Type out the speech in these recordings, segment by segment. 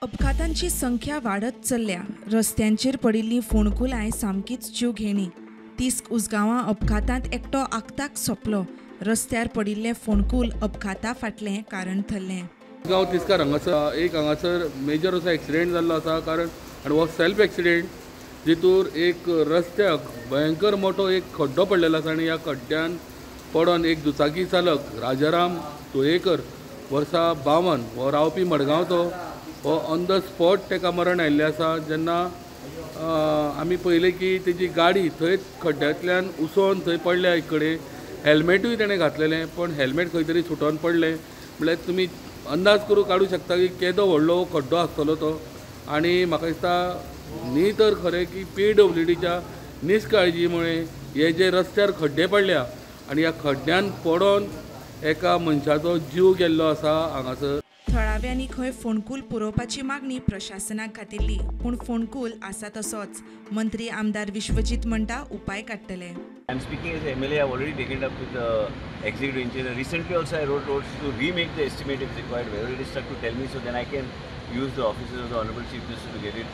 अपघातांची संख्या वाडत चल्ल्या. रस्त्यांचेर पडिल्लीं फोंडकुलांय सामकीच जीव घेणी. तिस्क उसगांवां अपघातांत एकटो आक्ताक सोंपलो. रस्त्यार पडिल्लें फोंडकूल अपघाता फाटलें कारण थरलें. गांव तिस्कार हांगासर एक हांगासर मेजर असो एक्सिडेंट जाल्लो आसा, कारण आनी हो सेल्फ एक्सिडेंट जितूर एक रस्त्याक भयंकर मोठो एक खड्डो पडलेलो आसा आनी ह्या खड्ड्यान पडोन एक दुचाकी चालक राजाराम तुयेकर वर्सा 52 हो रावपी मडगांवचो हो ऑन the spot ताका मरण आयिल्लें आसा. जेन्ना आमी पळयलें की तेजी गाडी थंयच खड्ड्यांतल्यान उसोन थंय पडल्या एक कडेन, हेल्मेटूय तेणें घातलेलें पण हेल्मेट खंय तरी सुटोन पडलें. म्हणल्यार तुमी अंदाज करून काडूं शकता की केदो व्हडलो खड्डो आसतलो तो. आनी म्हाका दिसता न्ही तर खरें की PWDच्या निष्काळजीमुळे हे जे रस्त्यार खड्डे पडल्या आनी ह्या खड्ड्यान पडोन एका मनशाचो जीव गेल्लो आसा हांगासर. थळाव्यांनी खंय फोंडकूल पुरोवपाची मागणी प्रशासनाक घातिल्ली, पूण फोंडकूल आसा तसोच. मंत्री आमदार विश्वजीत म्हणटा उपाय काडटले. I am speaking as MLA. I have already taken up with the executive engineer. Recently also I wrote notes to remake the estimate if required, wherever it is stuck to tell me, so then I can use the offices of the Honorable Chief Minister to get it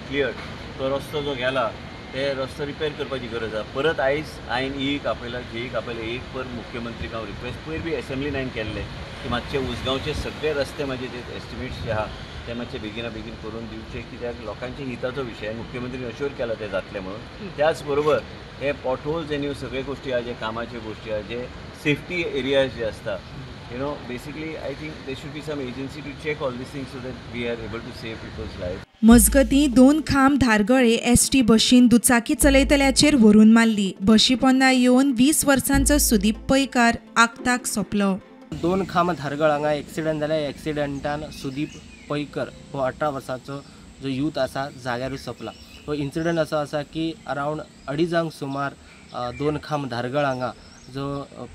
cleared. तो रस्तो जो गेला ते रस्तो repair करपाची गरज आसा. परत आयज हांवें ईक आपयला, जेईक आपयला, एक पर मुख्यमंत्रीक हांव रिक्वेस्ट पयर बी एसेंब्लीन हांवें केल्लें की मातशे उसगांवचे सगळे रस्ते म्हाजे जे एस्टिमेट्स जे आहा ते मातशे बेगिना बेगीन करून दिवचे, कित्याक लोकांच्या हिताचो विशय. मुख्यमंत्रीन अश्योर केला ते जातले म्हणून. त्याच बरोबर हे पॉटहोल्स आनी सगळे गोश्टी आहा, जे कामाच्यो गोश्टी आहा, जे सेफ्टी एरियाज जे आसता, you know, basically I think there should be some agency to check all these things so that we are able to save people's life. मजगतीं 2 खांब धारगळे एसटी बशीन दुचाकी चलयतल्याचेर व्हरून मारली. बशी पोंदा येवन 20 वर्सांचो सुदीप पैकार आक्ताक सोंपलो. 2 खांब धारगळ हांगा एक्सिडंट जाल्या. एक्सिडंटान सुदीप पैकर हो 18 वर्सांचो जो यूथ आसा जाग्यारूच सोंपला. हो इन्सिडंट असो आसा की अरावंड 2:30 सुमार 2 खांब धारगळ हांगा जो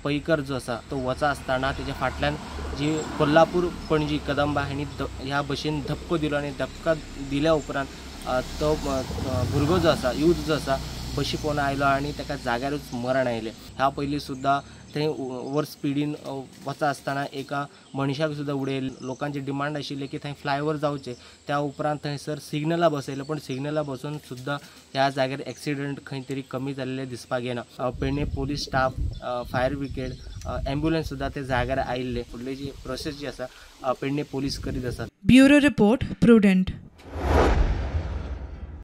पैकर जो आसा तो वचा आसतना तेच्या फाटल्यान जी कोल्हापूर पणजी कदंबा हांणी ह्या बशीन धपको दिलो आनी धपका दिल्या उपरांत तो भुरगो जो आसा, यूथ जो आसा, बशी पोवन आयलो आनी ताका जाग्यारूच मरण आयलें. ह्या पयलीं सुद्दां थंय ओवर स्पिडीन वता आसतना एका मनशाक सुद्दां उडयले. लोकांची डिमांड आशिल्ली की थंय फ्लायओवर जावचे. त्या उपरांत थंयसर सिग्नलां बसयले, पण सिग्नलां बसोवन सुद्दां ह्या जाग्यार एक्सिडंट खंय तरी कमी जाल्ले दिसपाक येना. Pedne police staff, fire brigade, ambulance सुद्दां ते जाग्यार आयिल्ले. फुडली जी प्रोसेस जी आसा पेडणे पोलीस करीत आसात. Bureau report, Prudent.